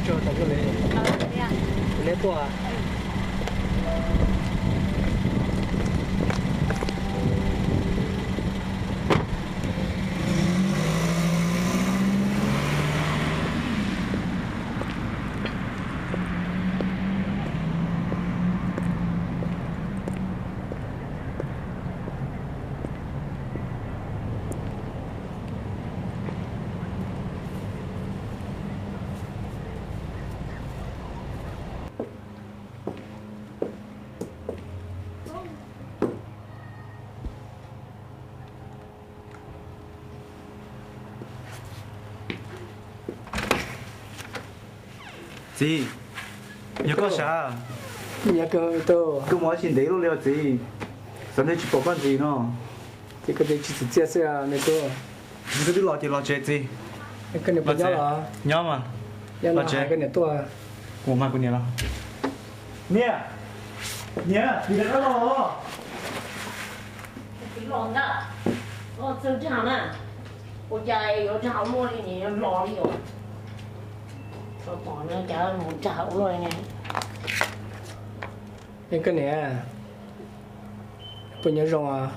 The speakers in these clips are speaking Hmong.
Tso tas li, neb tuaj. Txiv, yog koj sav? Koj mus tsis ntev luaj li os txiv, xav ntev tsis pom koj ntxiv no. Ces koj tsis txim txiaj xwb ne tub. Koj twb los ces los tsev txiv. Nyob mas. Los tsev. Kuv mas kuv niam los. Niam, niam, txiv rov qab los. Txiv los ntag. Txog dag na. Ua cas yuav dag ua luaj li ne, los li os. Tsis pom no cas mus dag ua luaj li ne. Koj niam, puas nyob zoo os?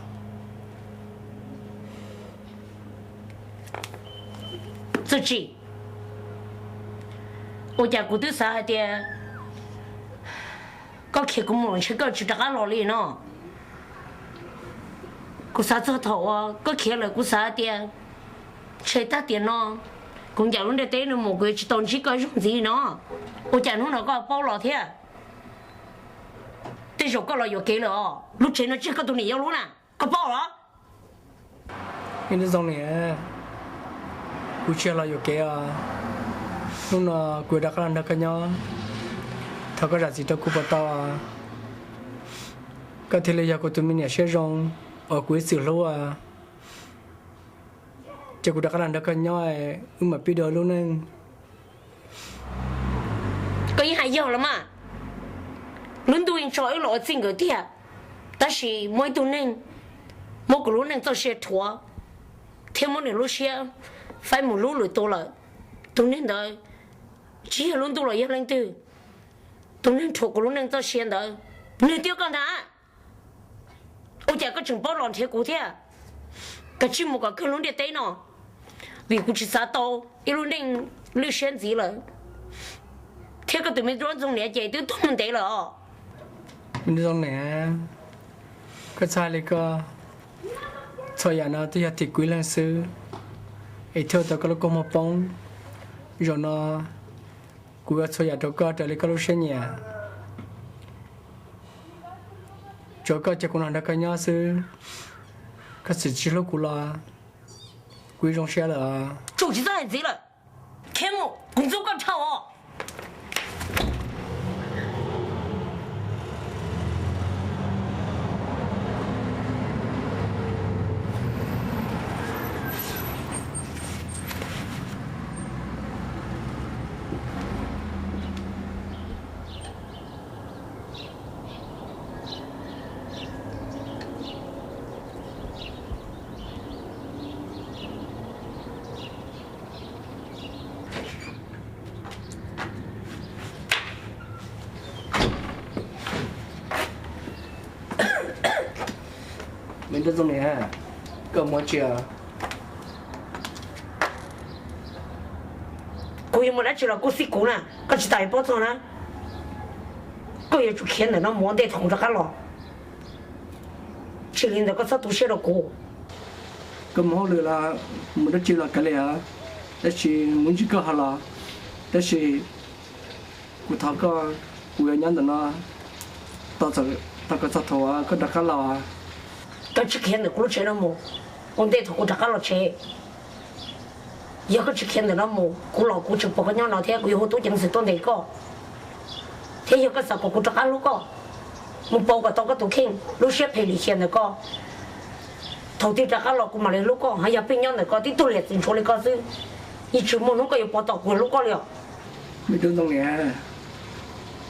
Txuj Ci, ua cas kuv twb xav hais tias koj khiav kuv mus ntshe koj tsis rov qab los li no. Kuv xav txog thaum uas koj khiav lawm kuv xav hais tias ntshe tag tiam no kuv ncaim lub ntiaj teb no mus kuv yuav tsis tau ntsib koj ib zaug ntxiv li no. Ua cas hnub no koj paub los thiab? Tej zaum koj los yuam kev lawm os, lub tsev no tsis yog koj tus niam yau lub na, koj paub los? Zoo niam, kuv tsis yog los yuam kev os. Hnub no kuv yuav rov qab los nrog koj nyob, thov koj zam txim rau kuv puas tau? Koj thiaj li yog kuv tus me niam siab zoo uas kuv ib txwm hlub. Ces kuv rov qab los nrog koj nyob, wb mam pib dua lub neej. Koj yeej hais yog los mas. Lub ntuj yeej tso wb los ua txij nkawm tiag, tab sis muaj ib tug neeg muab kuv lub neej txoj sia rhuav, thiab muab nws lub siab faib mus hlub lwm tus lawm. Tus neeg ntawd tsis yog lub ntuj los yog leej twg, tus neeg rhuav kuv lub neej txoj sia ntawd, nws twb yog koj ntag. Ua cas koj tseem paub los nrhiav kuv thiab? Kav tsij mus kom kawg lub ntiaj teb no, vim kuv tsis xav tau ib lub neej lwj siab ntxiv lawm. Thiab koj tus me tub Ntxoov Niam ces twb tuag mus ntev lawm os. Me tub Ntxoov Niam, koj txhob hais li ko, txhua yam no twb yog tim kuv ib leeg xwb, es thiaj ua tau koj lub kua muag poob. Zaum no kuv ua txhua yam rau koj raws li koj lub siab nyiam. Tsuav koj cia kuv los nrog koj nyob xwb, koj txawm tsis hlub kuv los kuv yeej zoo siab lawm. Tsum tsis txhob hais ntxiv lawm, khiav mus, kuv ntxub koj dhau os. Me tub Ntxoov Niam, koj mus tsis? Kuv yuav mus dab tsi los kuj xij kuv na, koj tsis tas li paub txog na. Koj yuav tsum khiav ntawm no mus ua ntej thaum kuv rov qab los. Tsis li ntawd koj txhob tu siab rau kuv. Koj mus hauj lwm los mus dab tsi los kav liam, tab sis mus ntsib koj ho los, tab sis kuv thov koj, kuv yuav nyob ntawm no tos kom txog thaum koj rov qab los. Koj tsis khiav ntawm kuv lub tsev no mus ua ntej thaum kuv rov qab los tsev. Yog koj tsis khiav ntawm no mus, kuv los kuv tseem pom koj nyob no thiab kuv yuav hu tub ceev xwm tuaj ntes koj. Thiab yog koj xav kom kuv rov qab hlub koj, mus pauv kom tau koj tus kheej lub siab phem lim hiam ntawm koj. Thaum twg rov qab los kuv mam li hlub koj, ho yog pheej nyob ntawm koj tib tug liam txiv ntsuav li koj xwb, yeej tsis muaj hnub koj yuav pov tau kuv hlub koj li os. Me tub Ntxoov Niam,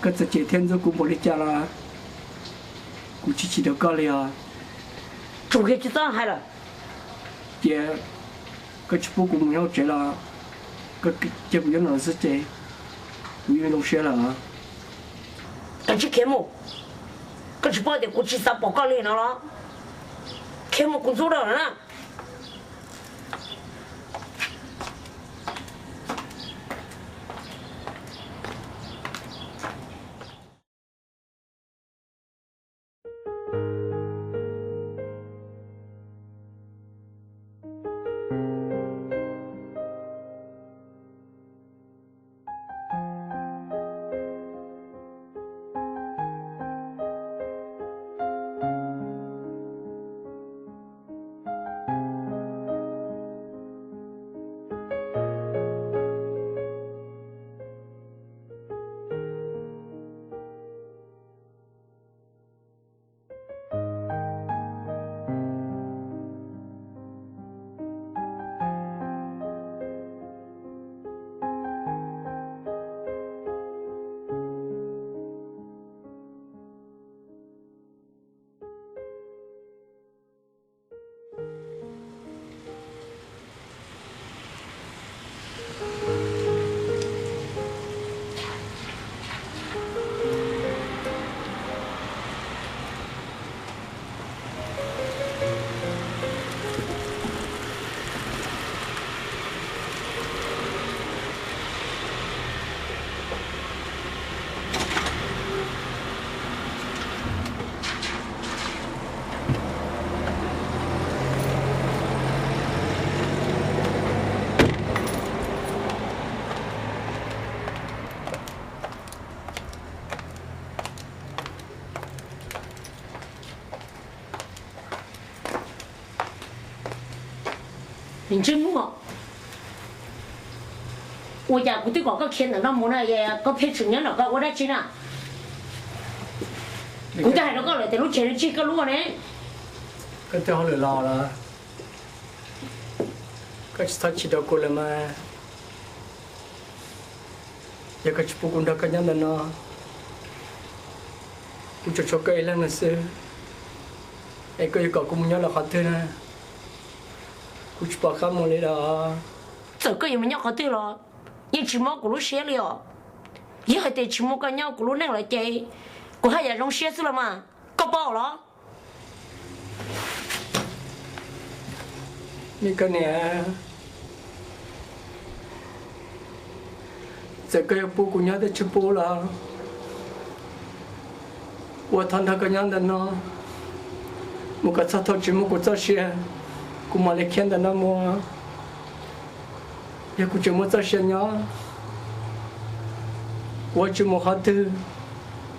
koj txawm cem thiab ntxub kuv npaum li cas los kuv tsis chim rau koj li os. Tsum kiag tsis txhob hais lawm. Cia koj tsis pub kuv mus nyob hauv tsev los koj cia kuv nyob no xwb ces. Kuv zoo siab lawm. Koj tsis khiav mus, koj tsis paub tias kuv tsis xav pom koj li no los? Khiav mus kuv ntxub rau na. Ntsej muag, ua cas kuv twb kom koj khiav ntawm no mus na, koj pheej tseem nyob no koj ua dab tsi na? Kuv twb hais rau koj lawm tias lub tsev no tsis yog koj lub ne. Koj twb hauj lwm los lawm, koj tsis txhob chim rau kuv lawm mas. Yog koj tsis pub kuv nrog koj nyob ntawm no, kuv tsuas tshuav koj ib leeg no xwb, es koj yuav kom kuv mus nyob rau qhov twg na? Kuv tsis pom qab mus li lawm. Txawm koj yuav mus nyob qhov twg los yeej tsis mob kuv lub siab li os. Yog hais tias tsis muaj koj nyob kuv lub neej lawm ces kuv haj yam zoo siab xwb los mas, koj paub los? Me koj niam, txawm koj yuav pub kuv nyob thiab tsis pub los, kuv thov nrog koj nyob ntawm no mus kom txog thaum tsis muaj kuv txoj sia, kuv mam li khiav ntawm no mus. Yog kuv tseem muaj txoj sia nyob, kuv yuav tsis mus qhov twg.